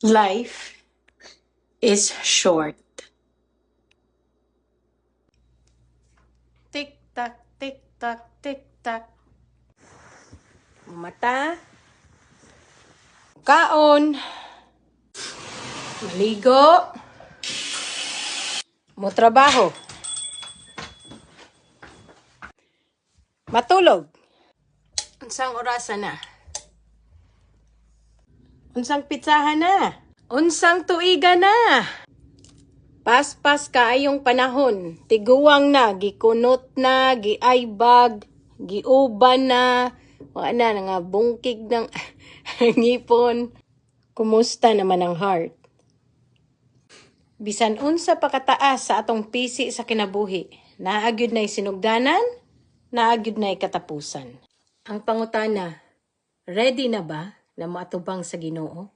Life is short. Tick tock, tick tock, tick tock. Mata. Kaon. Maligo. Motrabaho. Matulog. Unsang orasa na? Unsang pitsahan na? Unsang tuiga na? Paspas kaayong panahon. Tiguang na, gikunot na, giaybag, giuban na. Wala na, nga bungkig ng ngipon. Kumusta naman ang heart? Bisan unsa pa kataas sa atong pisi sa kinabuhi, naa gyud nay sinugdanan, naa gyud nay katapusan. Ang pangutana, ready na ba na moatubang sa Ginoo?